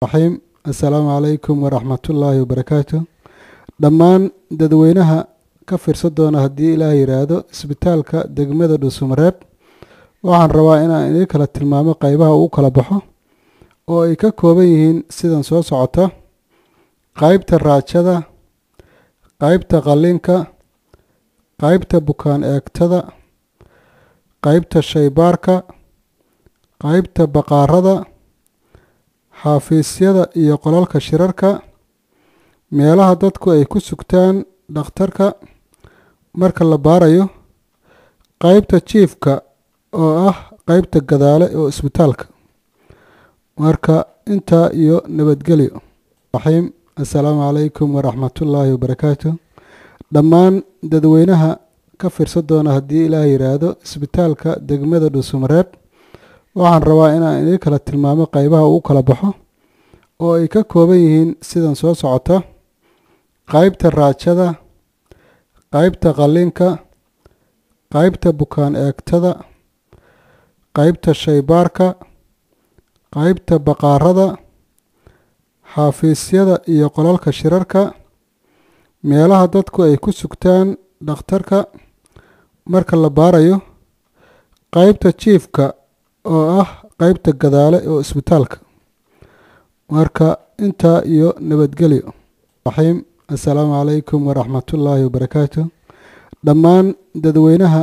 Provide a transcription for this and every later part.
Raxiim. Assalaamu calaykum waraxmatullaahi wabarakaatu. Dhammaan dadweynaha ka fiirsan doona haddii Ilaah yidhaahdo isbitaalka degmada Dhuusumareeb, waxaan rabaa inaan idiin kala tilmaamo qaybaha uu kala baxo oo ay ka kooban yihiin sidan soo socota: qaybta raajada, qaybta qalliinka, qaybta bukaan eegtada, qaybta shaybaarka, qaybta baqaarada, xafiisyada iyo qolalka shirarka, meelaha dadku ay ku sugtaan dhakhtarka marka la baarayo, qaybta jiifka oo ah qaybta gadaale oo isbitaalka. Marka intaa iyo nabadgelyo. Raxiim. Assalaamu calaykum waraxmatullaahi wabarakaatu. Dhammaan dadweynaha ka fiirsan doona haddii Ilaah yidhaahdo isbitaalka degmada Dhuusumareeb, waxaan rabaa inaan idiin kala tilmaamo qaybaha uu kala baxo oo ay ka kooban yihiin sidan soo socota: qaybta raajada, qaybta qalliinka, qaybta bukaan eegtada, qaybta shaybaarka, qaybta baqaarada, xafiisyada iyo qolalka shirarka, meelaha dadku ay ku sugtaan dhakhtarka marka la baarayo, qaybta jiifka oo ah qaybta gadaale oo isbitaalka. Marka intaa iyo nabadgelyo. Raxiim. Assalaamu calaykum waraxmatullaahi wabarakaatu. Dhammaan dadweynaha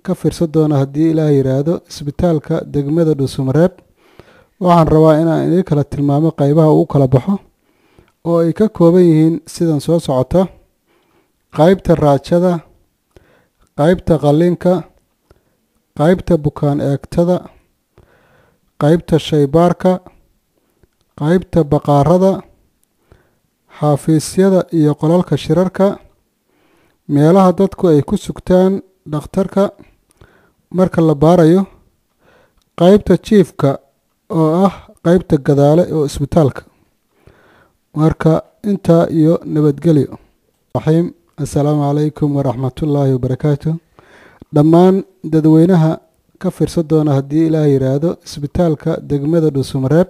ka fiirsan doona haddii Ilaah yidhaahdo isbitaalka degmada Dhuusumareeb, waxaan rabaa inaan idiin kala tilmaamo qaybaha uu kala baxo oo ay ka kooban yihiin sidan soo socota: qaybta raajada, qaybta qalliinka, qaybta bukaan eegtada, qaybta shaybaarka, qaybta baqaarada, xafiisyada iyo qolalka shirarka, meelaha dadku ay ku sugtaan dhakhtarka marka la baarayo, qaybta jiifka oo ah qaybta gadaale oo isbitaalka. Marka intaa iyo nabadgelyo. Raxiim. Assalaamu calaykum waraxmatullaahi wabarakaatu. Dhammaan dadweynaha ka fiirsan doona haddii Ilaah yidhaahdo isbitaalka degmada Dhuusumareeb,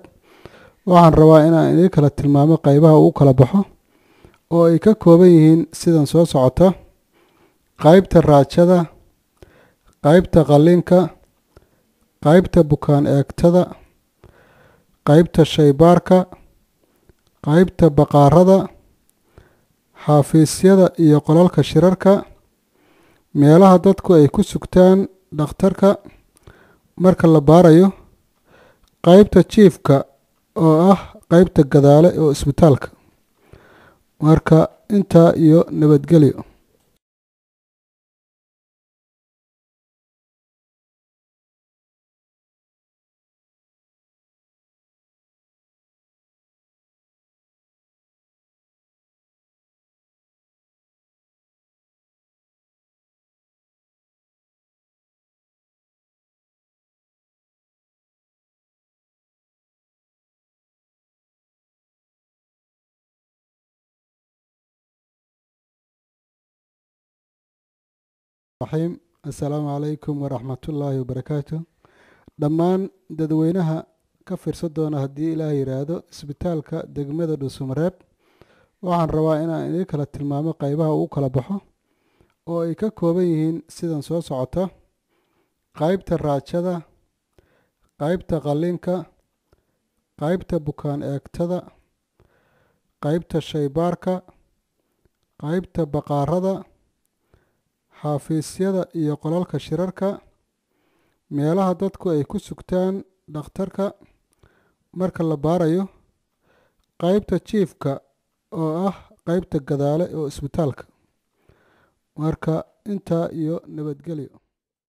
waxaan rabaa inaan idiin kala tilmaamo qaybaha uu kala baxo oo ay ka kooban yihiin sidan soo socota: qaybta raajada, qaybta qalliinka, qaybta bukaan eegtada, qaybta shaybaarka, qaybta baqaarada, xafiisyada iyo qolalka shirarka, meelaha dadku ay ku sugtaan dhakhtarka marka la baarayo, qaybta jiifka oo ah qaybta gadaale oo isbitaalka. Marka intaa iyo nabadgelyo. Raxiim. Assalaamu calaykum waraxmatullaahi wabarakaatu. Dhammaan dadweynaha ka fiirsan doona haddii Ilaah yidhaahdo isbitaalka degmada Dhuusumareeb, waxaan rabaa inaan idiin kala tilmaamo qaybaha uu kala baxo oo ay ka kooban yihiin sidan soo socota: qaybta raajada, qaybta qalliinka, qaybta bukaan eegtada, qaybta shaybaarka, qaybta baqaarada, xafiisyada iyo qolalka shirarka, meelaha dadku ay ku sugtaan dhakhtarka marka la baarayo, qaybta jiifka oo ah qaybta gadaale oo isbitaalka. Marka intaa iyo nabadgelyo.